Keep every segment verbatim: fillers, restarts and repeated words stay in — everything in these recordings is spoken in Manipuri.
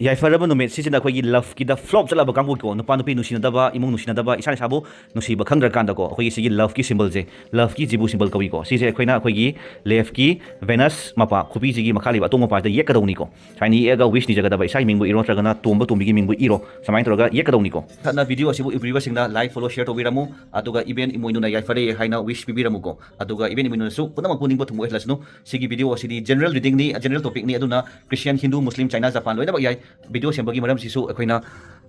ꯌꯥꯏꯐꯔꯕ ꯅꯨꯃꯤꯠ ꯁꯤꯁꯤꯅ ꯑꯩꯈꯣꯏꯒꯤ ꯂꯚꯀꯤꯗ ꯐ꯭ꯂꯣꯞ ꯆꯠꯂꯕ ꯀꯥꯡꯕꯨꯒꯤꯀꯣ, ꯅꯨꯄꯥ ꯅꯨꯄꯤ ꯅꯨꯡꯁꯤꯅꯗꯕ, ꯏꯃꯨꯡ ꯅꯨꯡꯁꯤꯅꯗꯕ, ꯏꯁꯥꯅ ꯏꯁꯥꯕꯨ ꯅꯨꯡꯁꯤꯕ ꯈꯪꯗ꯭ꯔꯀꯥꯟꯗꯀꯣ, ꯑꯩꯈꯣꯏꯒꯤ ꯁꯤꯒꯤ ꯂꯚꯀꯤ ꯁꯤꯝꯕꯜꯁꯦ, ꯂꯚꯀꯤ ꯖꯤꯕꯨ ꯁꯤꯝꯕꯜ ꯀꯧꯏꯀꯣ꯫ ꯁꯤꯁꯦ ꯑꯩꯈꯣꯏꯅ ꯑꯩꯈꯣꯏꯒꯤ ꯂꯦꯐꯀꯤ ꯚꯦꯅꯁ ꯃꯄꯥ, ꯈꯨꯕꯤꯁꯤꯒꯤ ꯃꯈꯥ ꯂꯩꯕ ꯑꯇꯣꯡꯕ ꯃꯄꯥꯁꯤꯗ ꯌꯦꯛꯀꯗꯧꯅꯤꯀꯣ꯫ ꯁꯨꯃꯥꯏꯅ ꯌꯦꯛꯑꯒ ꯋꯤꯁ ꯅꯤꯖꯒꯗꯕ, ꯏꯁꯥꯒꯤ ꯃꯤꯡꯕꯨ ꯏꯔꯣ ꯅꯠꯇ꯭ꯔꯒꯅ ꯇꯣꯝꯕ ꯇꯣꯝꯕꯤꯒꯤ ꯃꯤꯡꯕꯨ ꯏꯔꯣ, ꯁꯨꯃꯥꯏꯅ ꯇꯧꯔꯒ ꯌꯦꯛꯀꯗꯧꯅꯤꯀꯣ꯫ ꯊꯠꯅ ꯚꯤꯗꯤꯑꯣ ꯑꯁꯤꯕꯨ ꯎꯕꯤꯔꯤꯕꯁꯤꯡꯅ ꯂꯥꯏꯛ, ꯐꯣꯂꯣ, ꯁꯤꯌꯔ ꯇꯧꯕꯤꯔꯝꯃꯨ꯫ ꯑꯗꯨꯒ ꯏꯕꯦꯟ ꯏꯃꯣꯏꯅꯨꯅ ꯌꯥꯏꯐꯔꯦ ꯍꯥꯏꯅ ꯋꯤꯁ ꯄꯤꯕꯤꯔꯝꯃꯨꯀꯣ꯫ ꯑꯗꯨꯒ ꯏꯕꯦꯟ ꯏꯃꯣꯏꯅꯨꯅꯁꯨ ꯄꯨꯝꯅꯃꯛꯄꯨ ꯅꯤꯡꯕ ꯊꯨꯡꯕ ꯑꯣꯏꯍꯜꯂꯁꯅꯨ꯫ ꯁꯤꯒꯤ ꯚꯤꯗꯤꯑꯣ ꯑꯁꯤꯗꯤ ꯖꯦꯅꯔꯦꯜ ꯔꯤꯗꯤꯡꯅꯤ, ꯖꯦꯅꯔꯦꯜ ꯇꯣꯄꯤꯛꯅꯤ, ꯑꯗꯨꯅ ꯈ꯭ꯔꯤꯁꯇꯤꯌꯥꯟ, ꯍꯤꯟꯗꯨ, ꯃꯨꯁꯂꯤꯝ, ꯆꯥꯏꯅꯥ, ꯖꯄꯥꯟ ꯂꯣꯏꯅꯃꯛ ꯌꯥꯏ꯫ ꯚꯤꯗꯤꯑꯣ ꯁꯦꯝꯕꯒꯤ ꯃꯔꯝꯁꯤꯁꯨ ꯑꯩꯈꯣꯏꯅ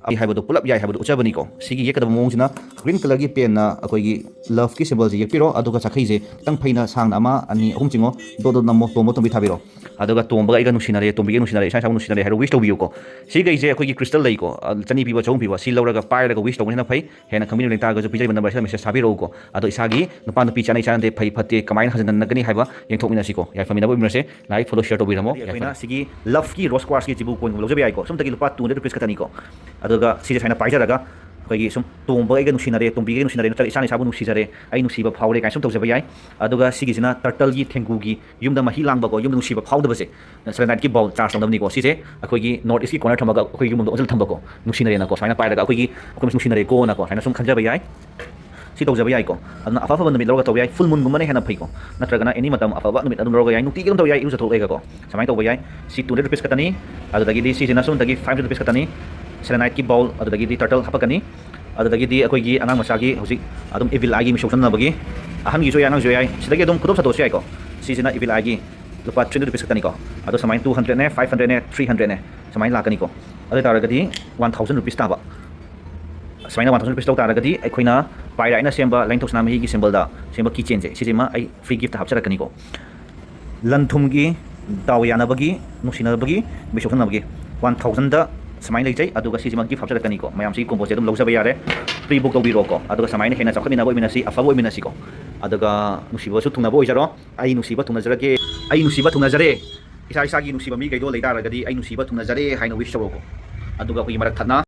ꯑꯩ ꯍꯥꯏꯕꯗꯣ ꯄꯨꯂꯞ ꯌꯥꯏ ꯍꯥꯏꯕꯗꯣ ꯎꯠꯆꯕꯅꯤꯀꯣ꯫ ꯁꯤꯒꯤ ꯌꯦꯛꯀꯗꯕ ꯃꯑꯣꯡꯁꯤꯅ ꯒ꯭ꯔꯤꯟ ꯀꯂꯔꯒꯤ ꯄꯦꯟꯅ ꯑꯩꯈꯣꯏꯒꯤ ꯂꯚꯀꯤ ꯁꯤꯝꯕꯜꯁꯦ ꯌꯦꯛꯄꯤꯔꯣ, ꯑꯗꯨꯒ ꯆꯈꯩꯁꯦ ꯈꯤꯇꯪ ꯐꯩꯅ ꯁꯥꯡꯅ ꯑꯃ, ꯑꯅꯤ, ꯑꯍꯨꯝ ꯆꯤꯡꯉꯣ, ꯗꯣꯠ ꯗꯣꯠ ꯅꯝꯃꯣ, ꯇꯣꯝꯕ ꯇꯣꯝꯕꯤ ꯊꯥꯕꯤꯔꯣ꯫ ꯑꯗꯨꯒ ꯇꯣꯝꯕꯒ ꯑꯩꯒ ꯅꯨꯡꯁꯤꯅꯔꯦ, ꯇꯣꯝꯕꯤꯒ ꯅꯨꯡꯁꯤꯅꯔꯦ, ꯏꯁꯥ ꯏꯁꯥꯕꯨ ꯅꯨꯡꯁꯤꯅꯔꯦ ꯍꯥꯏꯔꯣ, ꯋꯤꯁ ꯇꯧꯕꯤꯌꯨꯀꯣ꯫ ꯁꯤꯈꯩꯁꯦ ꯑꯩꯈꯣꯏꯒꯤ ꯀ꯭ꯔꯤꯁꯇꯜ ꯂꯩꯀꯣ, ꯑ, ꯆꯅꯤ ꯄꯤꯕ, ꯆꯍꯨꯝ ꯄꯤꯕ, ꯁꯤ ꯂꯧꯔꯒ ꯄꯥꯏꯔꯒ ꯋꯤꯁ ꯇꯧꯕꯅ ꯍꯦꯟꯅ ꯐꯩ꯫ ꯍꯦꯟꯅ ꯈꯪꯕꯤꯅꯤꯡꯕ ꯂꯩꯇꯥꯔꯒꯁꯨ ꯄꯤꯖꯔꯤꯕ ꯅꯝꯕꯔꯁꯤꯗ ꯃꯦꯁꯦꯖ ꯊꯥꯕꯤꯔꯛꯎꯀꯣ꯫ ꯑꯗꯣ ꯏꯁꯥꯒꯤ ꯅꯨꯄꯥ ꯅꯨꯄꯤ ꯆꯥꯅꯩ ꯆꯥꯅꯗꯦ, ꯐꯩ ꯐꯠꯇꯦ ꯀꯃꯥꯏꯅ ꯍꯟꯖꯤꯟꯅꯒꯅꯤ ꯍꯥꯏꯕ ꯌꯦꯡꯊꯣꯛꯃꯤꯟꯅꯁꯤꯀꯣ꯫ ꯌꯥꯏꯐꯃꯤꯟꯅꯕ ꯑꯣꯏꯃꯤꯟꯅꯁꯦ꯫ ꯂꯥꯏꯛ, ꯐꯣꯂꯣ, ꯁꯤꯌꯔ ꯇꯧꯕꯤꯔꯝꯃꯣ꯫ ꯑꯩꯈꯣꯏꯅ ꯌꯥꯏꯐꯃꯤꯟꯅꯕ꯫ ꯁꯤꯒꯤ ꯂꯚꯀꯤ ꯔꯣꯁ ꯀ꯭ꯋꯥꯔꯁꯀꯤ ꯖꯤꯕꯨ ꯀꯣꯏꯟꯒꯨꯝꯕ ꯂꯧꯖꯕ ꯌꯥꯏꯀꯣ꯫ ꯁꯨꯝꯇꯒꯤ ꯂꯨꯄꯥ two hundred rupees ꯈꯛꯇꯅꯤꯀꯣ꯫ ꯑꯗꯨꯒ ꯁꯤꯁꯦ ꯁꯨꯃꯥꯏꯅ ꯄꯥꯏꯖꯔꯒ ꯑꯩꯈꯣꯏꯒꯤ ꯁꯨꯝ ꯇꯣꯝꯕ ꯑꯩꯒ ꯅꯨꯡꯁꯤꯅꯔꯦ, ꯇꯣꯝꯕꯤꯒ ꯅꯨꯡꯁꯤꯅꯔꯦ, ꯅꯠꯇ꯭ꯔꯒ ꯏꯁꯥꯅ ꯏꯁꯥꯕꯨ ꯅꯨꯡꯁꯤꯖꯔꯦ, ꯑꯩ ꯅꯨꯡꯁꯤꯕ ꯐꯥꯎꯔꯦ ꯀꯥꯏꯅ ꯁꯨꯝ ꯇꯧꯖꯕ ꯌꯥꯏ꯫ ꯑꯗꯨꯒ ꯁꯤꯒꯤꯁꯤꯅ ꯇꯔꯇꯜꯒꯤ, ꯊꯦꯡꯒꯨꯒꯤ ꯌꯨꯝꯗ ꯃꯍꯤ ꯂꯥꯡꯕꯀꯣ, ꯌꯨꯝꯗ ꯅꯨꯡꯁꯤꯕ ꯐꯥꯎꯗꯕꯁꯦ, ꯁꯦꯂꯦꯅꯥꯏꯠꯀꯤ ꯕꯥꯎꯜ ꯆꯥꯔꯖ ꯇꯧꯅꯕꯅꯤꯀꯣ꯫ ꯁꯤꯁꯦ ꯑꯩꯈꯣꯏꯒꯤ ꯅꯣꯔꯠ ꯏꯁꯀꯤ ꯀꯣꯔꯅꯔ ꯊꯝꯃꯒ ꯑꯩꯈꯣꯏ ꯌꯨꯝ ꯑꯃꯗ ꯑꯣꯟꯁꯤꯜꯂ ꯊꯝꯕꯀꯣ, ꯅꯨꯡꯁꯤꯅꯔꯦꯅꯀꯣ, ꯁꯨꯃꯥꯏꯅ ꯄꯥꯏꯔꯒ ꯑꯩꯈꯣꯏꯒꯤ, ꯑꯩꯈꯣꯏ ꯃꯁꯦꯟ ꯅꯨꯡꯁꯤꯅꯔꯦꯀꯣꯅꯀꯣ, ꯁꯨꯃꯥꯏꯅ ꯁꯨꯝ ꯈꯟꯖꯕ ꯌꯥꯏ꯫ ꯁꯤ ꯇꯧꯖꯕ ꯌꯥꯏꯀꯣ꯫ ꯑꯗꯨꯅ ꯑꯐ ꯑꯐꯕ ꯅꯨꯃꯤꯠ ꯂꯧꯔꯒ ꯇꯧꯕ ꯌꯥꯏ꯫ ꯐꯨꯜ ꯃꯨꯟꯒꯨꯝꯕꯅ ꯍꯦꯟꯅ ꯐꯩꯀꯣ꯫ ꯅꯠꯇ꯭ꯔꯒꯅ ꯑꯦꯅꯤ ꯃꯇꯝ ꯑꯐꯕ ꯅꯨꯃꯤꯠ ꯑꯗꯨꯝ ꯂꯧꯔꯒ ꯌꯥꯏ꯫ ꯅꯨꯡꯇꯤꯒꯤ ꯑꯗꯨꯝ ꯇꯧꯕ ꯌꯥꯏ, ꯏꯔꯨꯖꯊꯣꯛꯂꯒꯀꯣ꯫ ꯁꯨꯃꯥꯏꯅ ꯇꯧꯕ ꯌꯥꯏ꯫ ꯁꯤ two hundred rupees ꯈꯛꯇꯅꯤ꯫ ꯑꯗꯨꯗꯒꯤꯗꯤ ꯁꯤꯁꯤꯅ ꯁꯣꯝꯗꯒꯤ five hundred rupees ꯈꯛꯇꯅꯤ꯫ ꯁꯦꯂꯦꯅꯥꯏꯠꯀꯤ ꯕꯥꯎꯜ, ꯑꯗꯨꯗꯒꯤꯗꯤ ꯇꯔꯇꯜ ꯍꯥꯄꯛꯀꯅꯤ꯫ ꯑꯗꯨꯗꯒꯤ ꯑꯩꯈꯣꯏꯒꯤ ꯑꯉꯥꯡ ꯃꯆꯥꯒꯤ ꯍꯧꯖꯤꯛ ꯑꯗꯨꯝ ꯏꯚꯤꯜ ꯑꯥꯏꯒꯤ ꯃꯤꯁꯧ ꯆꯪꯅꯕꯒꯤ, ꯑꯍꯟꯒꯤꯁꯨ ꯌꯥꯏ, ꯑꯉꯥꯡꯁꯨ ꯌꯥꯏ, ꯁꯤꯗꯒꯤ ꯑꯗꯨꯝ ꯈꯨꯗꯣꯞ ꯁꯥꯗꯣꯛꯑꯁꯨ ꯌꯥꯏꯀꯣ꯫ ꯁꯤꯁꯤꯅ ꯏꯚꯤꯜ ꯑꯥꯏꯒꯤ ꯂꯨꯄꯥ three hundred rupees ꯈꯛꯇꯅꯤꯀꯣ꯫ ꯑꯗꯣ ꯁꯨꯃꯥꯏꯅ two hundredꯅꯦ, five hundredꯅꯦ, three hundredꯅꯦ, ꯁꯨꯃꯥꯏꯅ ꯂꯥꯛꯀꯅꯤꯀꯣ꯫ ꯑꯗꯨ ꯑꯣꯏ ꯇꯥꯔꯒꯗꯤ one thousand rupees ꯇꯥꯕ꯫ ꯁꯨꯃꯥꯏꯅ one thousand rupees ꯂꯧ ꯇꯥꯔꯒꯗꯤ ꯑꯩꯈꯣꯏꯅ ꯄꯥꯏꯔꯥꯏꯅ ꯁꯦꯝꯕ ꯂꯥꯏꯅꯤꯡꯊꯧ ꯁꯅꯥꯃꯍꯤꯒꯤ ꯁꯤꯝꯕꯜꯗ ꯁꯦꯝꯕ ꯀꯤ ꯆꯦꯟꯁꯦ, ꯁꯤꯁꯤꯃ ꯑꯩ ꯐ꯭ꯔꯤ ꯒꯤꯐꯇ ꯍꯥꯞꯆꯔꯛꯀꯅꯤꯀꯣ꯫ ꯂꯟ ꯊꯨꯝꯒꯤ, ꯗꯥꯎ ꯌꯥꯅꯕꯒꯤ, ꯅꯨꯡꯁꯤꯅꯕꯒꯤ, ꯃꯤꯁꯧ ꯈꯪꯅꯕꯒꯤ one thousandꯗ ꯁꯨꯃꯥꯏꯅ ꯂꯩꯖꯩ꯫ ꯑꯗꯨꯒ ꯁꯤꯁꯤꯃ ꯒꯤꯐ ꯍꯥꯞꯆꯔꯛꯀꯅꯤꯀꯣ꯫ ꯃꯌꯥꯝꯁꯤꯒꯤ ꯀꯣꯝꯕꯣꯁꯦ ꯑꯗꯨꯝ ꯂꯧꯖꯕ ꯌꯥꯔꯦ, ꯄ꯭ꯔꯤ ꯕꯨꯛ ꯇꯧꯕꯤꯔꯣꯀꯣ꯫ ꯑꯗꯨꯒ ꯁꯨꯃꯥꯏꯅ ꯍꯦꯟꯅ ꯆꯥꯎꯈꯠꯃꯤꯟꯅꯕ ꯑꯣꯏꯃꯤꯟꯅꯁꯤ, ꯑꯐꯕ ꯑꯣꯏꯃꯤꯟꯅꯁꯤꯀꯣ꯫ ꯑꯗꯨꯒ ꯅꯨꯡꯁꯤꯕꯁꯨ ꯊꯨꯡꯅꯕ ꯑꯣꯏꯖꯔꯣ꯫ ꯑꯩ ꯅꯨꯡꯁꯤꯕ ꯊꯨꯡꯅꯖꯔꯒꯦ, ꯑꯩ ꯅꯨꯡꯁꯤꯕ ꯊꯨꯡꯅꯖꯔꯦ꯫ ꯏꯁꯥ ꯏꯁꯥꯒꯤ ꯅꯨꯡꯁꯤꯕ ꯃꯤꯈꯩꯗꯣ ꯂꯩꯇꯥꯔꯒꯗꯤ ꯑꯩ ꯅꯨꯡꯁꯤꯕ ꯊꯨꯡꯅꯖꯔꯦ ꯍꯥꯏꯅ ꯋꯤꯁ ꯇꯧꯔꯣꯀꯣ꯫ ꯑꯗꯨꯒ ꯑꯩꯈꯣꯏꯒꯤ ꯃꯔꯛ ꯊꯠꯅ